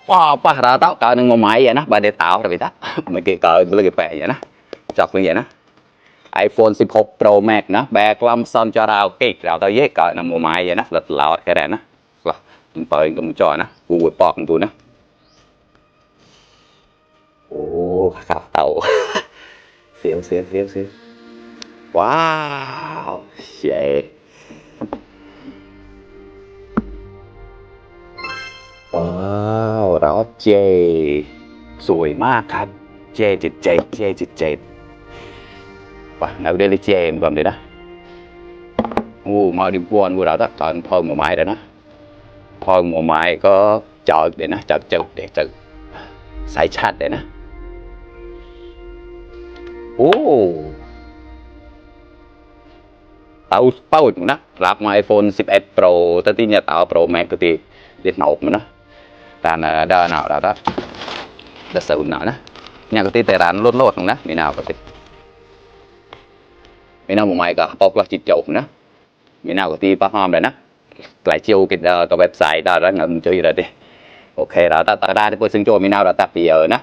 Wah, apa rata kalau neng mau main ya nah, badai tahu tapi tak, mungkin kalau lagi pengen ya nah, cok như vậy nah. iPhone 16 Pro Max nah, bạc lam son cho rau kịch rau tao dễ cỡ nằm mùa mai vậy nah, lật lọt cái này nah, wah, pai cũng cho nah, gue pok tu nah. Oh, khắp tàu, xíu xíu xíu xíu. Wow, shit. Wow เราเจสวยมากครับเจจิตเจเจจิตเจป่ะเราได้เลยเจมก่อนเลยนะโอ้มาดิบวนกูเราตัดตอนพอหมอไม้แล้วนะพอหมอไม้ก็จอดเดี๋ยวนะจอดจุดเดี๋ยวจุดสายชัดเลยนะโอ้เตาเป้านะรับมา iPhone 11 Pro ตั้งที่เนี่ยเตา Pro Max ตัวที่เด็ดหนกมันนะแต่เดินเอาแล้วđã sợ nào đó nhà có tí tài sản lốt lốt không đó mình nào có tí mình nào một máy cả bọc là chỉ chậu nữa mình nào có tí bắt hòm đấy đó lại chiêu cái tờ website đó ngầm chơi rồi đi ok đó ta ra thì tôi xưng cho mình nào đã tập bây giờ đó